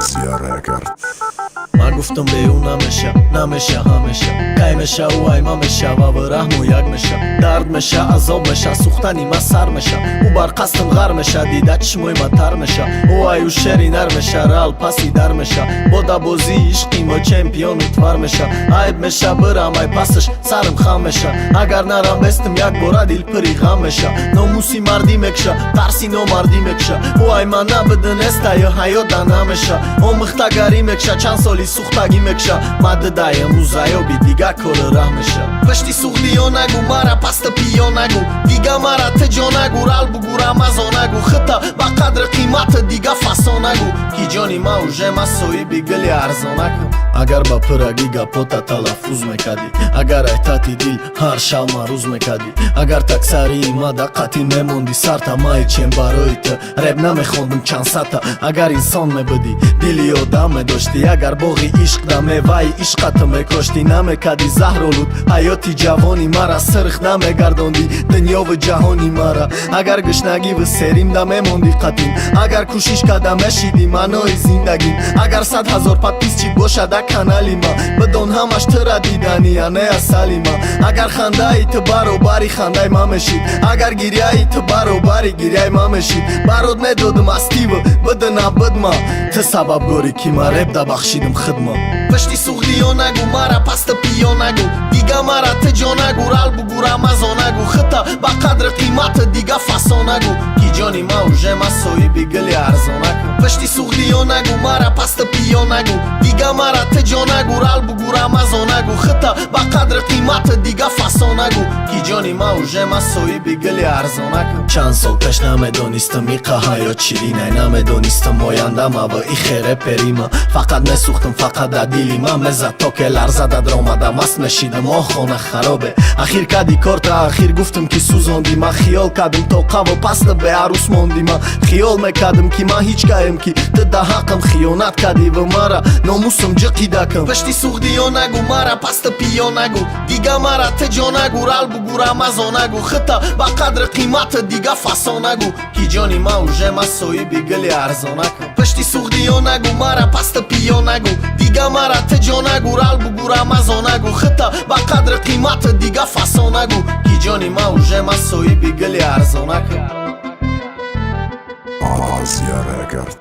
Азия Рекорд. Ман гуфтам, бе ӯ намеша, намеша, ҳамеша. Кай меша, ӯ айма меша ва раҳму як меша. Дард меша, азоб меша, сӯхтани ма сар меша. Ӯ бар қасдам ғар меша, дида чишмои ма тар меша. Ӯ аю шери нар меша, рал паси дар меша. Бо дабозии ишқи мо чемпиону твар меша. Айб меша, бирам ай пасаш, сарам хам меша. Агар нарам, бестим як бора, дил пири ғам меша. Номуси мардӣ мекша, тарси номардӣ мекша. Ӯ ай ман набидинеста ё ҳаёт да намеша. Омӯхтагарӣ мекша, чанд соли сӯхтагӣ мекша. Ма дидаям, ӯ заёби дига кори раҳ меша. Пишти суғдиё нагу, мара паста пиё нагу. Дига мара тиҷо нагу, рал бугу, рамазон нагу. Хита ба қадри қимата дига фасон нагу, ки ҷони ма уже ма соҳиби гили арзонакам. Агар ба пирагӣ гапота талаффуз мекардӣ, агар айтати дил ҳар шав марӯз мекардӣ, агар таксарии ма даққати мемондӣ, сарта май чем барои ту реп намехондум чанд сата. Агар инсон мебудӣ, дили одам медоштӣ, агар боғи ишқ да меваи ишқата мекоштӣ, намекардӣ заҳролуд ҳаёти ҷавони мара, сирх намегардондӣ дунёву ҷаҳони мара. Агар гушнагиву серим да мемондӣ қатин, агар кӯшиш карда мешидӣ маънои зиндагим, агар 100 000 подписчик бошада канали ма, бидон, ҳамаш тура дидания, не асали ма. Агар хандаи ту баробари хандаи ма мешид, агар гиряи ту баробари гиряи ма мешид, барот медодам астиву бидина бидма. Ту сабабгорӣ, ки ма реп да бахшидим хидма. Пишти суғдиё нагу, мара паста пиё нагу. Дига мара тиҷо нагу, рал бугу, рамазон нагу. Хита ба қадри қимата дига фасон нагу, ки ҷони ма уже ма соҳиби гили арзонакам. Пишти суғдиё нагу, мара паста пиё нагу. Дига мара тиҷо нагу, рал бугу, рамазон нагу. Хита ба қадри қимата дига фасон нагу, ки ҷони ма уже ма соҳиби гили арзонакам. Чанд сол пеш намедонистам, иқа ҳаёт ширинай. Намедонистам ояндама ва ихе реперима. Фақат месӯхтам, фақат да дили ман мезад, то ке ларзада дромада маст мешидам. О, хона харобе, ахир кади корта, ахир гуфтам, ки сӯзонди. Ман хиёл кардам, тоқаву паста беарӯс монди. Ман хиёл мекардам, ки ман ҳеҷ каем, ки ту да ҳаққам хиёнат кардӣ ва мара номусам ҷиқидакам. Пишти суғдиё нагу, мара паста пиё нагу. Дига мара тиҷо нагу, рал бугу, рамазон нагу. Хита ба қадри қимата дига фасон нагу, ки ҷони ма уже ма соҳиби гили арзонакам. Пишти суғдиё нагу, мара паста пиё нагу. Дига мара тиҷо нагу, рал бугу, рамазон нагу. Хита ба қадри қимата дига фасон нагу, ки ҷони ма уже ма соҳиби гили арзонакам. Азия Рекорд.